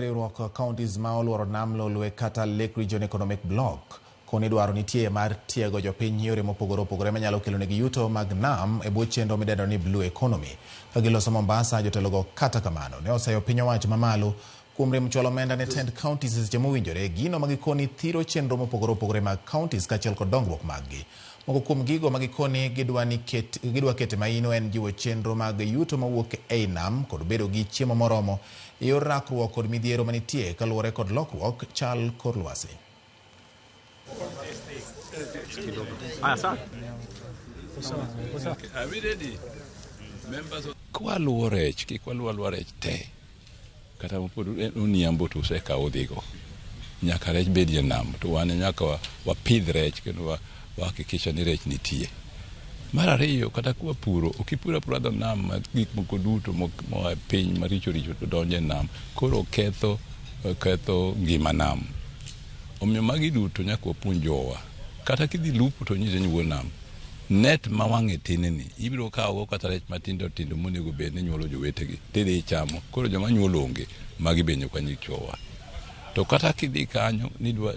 Riwruok counties ma oluoro nam Lolwe kata Lake Region Economic Bloc koni dwaro nitie mar tiego jopiny yore mopogore opogore manyalo kelonegi yuto mag nam e bwo chenro midendo ni Blue Economy. Ka giloso Mombasa, jotelogo kata kamano ne oseyo piny owacho mamalo kuom rem chwalo omenda ne tend counties e seche mowinjore, gino ma gikoni thiro chenro mopogore opogore mag counties kaachiel kod dongruok maggi. Moko kuom gigo ma gikoni gidwa ni ket, gidwa kete maino en jiwo chenro mag yuto mawuok ei nam kod bedo gi chiemo moromo e yor rakruok kod midhiero manitie kaluwore kod lokruok chal kor lwasi. Kwaluwo rech, kik waluw aluwa rech te. Kata pod oniambo to usekawo udhigo. Nyaka rech bedie nam to wan nyaka wapidh rech kendo wahakikisha ni rech nitie. Mar ariyo, kata kwapuro, ok ipur apura dho nam ma gik moko duto moa e piny maricho richo to donjo e nam. Koro ketho, ketho ngima nam. Omiyo magi duto nyaka wapuonj jowa. Kata kidhi lupo to nyise ni wuo nam. Net ma wang'e tin ni, ibiro kawogo kata rech matindo tindo monego bed ni nyuolo jowetegi, tidhi ichamo. Koro joma nyuol onge, magi be nyaka wanyis chwowa. To kata kidhi kanyo nidwa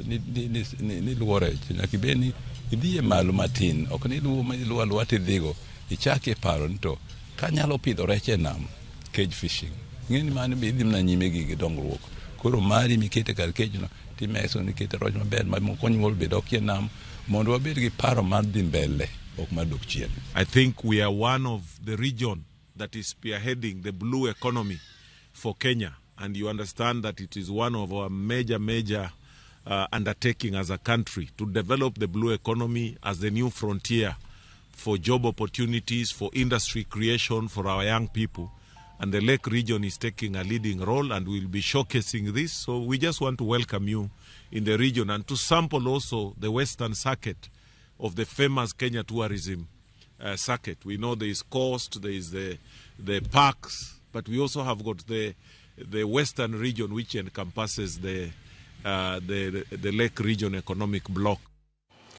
ni luwo rech, nyaka ibed ni idhi e malo matin, ok ni iluwo ma iluwo aluwa tidhigo. Ichak e paro ni to kanyalo pidho rech e nam, cage fishing. Ing'e ni mano be idhi mana nyime gi dongruok. Koro mari mikete kar cage no, timeso nikete roch maber ma moko nyuol be dokie nam mondo wabed gi paro mar dhi mbele ok mar dok chien. I think we are one of the region that is spearheading the blue economy for Kenya. And you understand that it is one of our major, major undertaking as a country to develop the blue economy as the new frontier for job opportunities, for industry creation for our young people. And the Lake region is taking a leading role and we'll be showcasing this. So we just want to welcome you in the region and to sample also the Western circuit of the famous Kenya tourism circuit. We know there is coast, there is the parks, but we also have got the Western region, which encompasses the Lake Region Economic Bloc.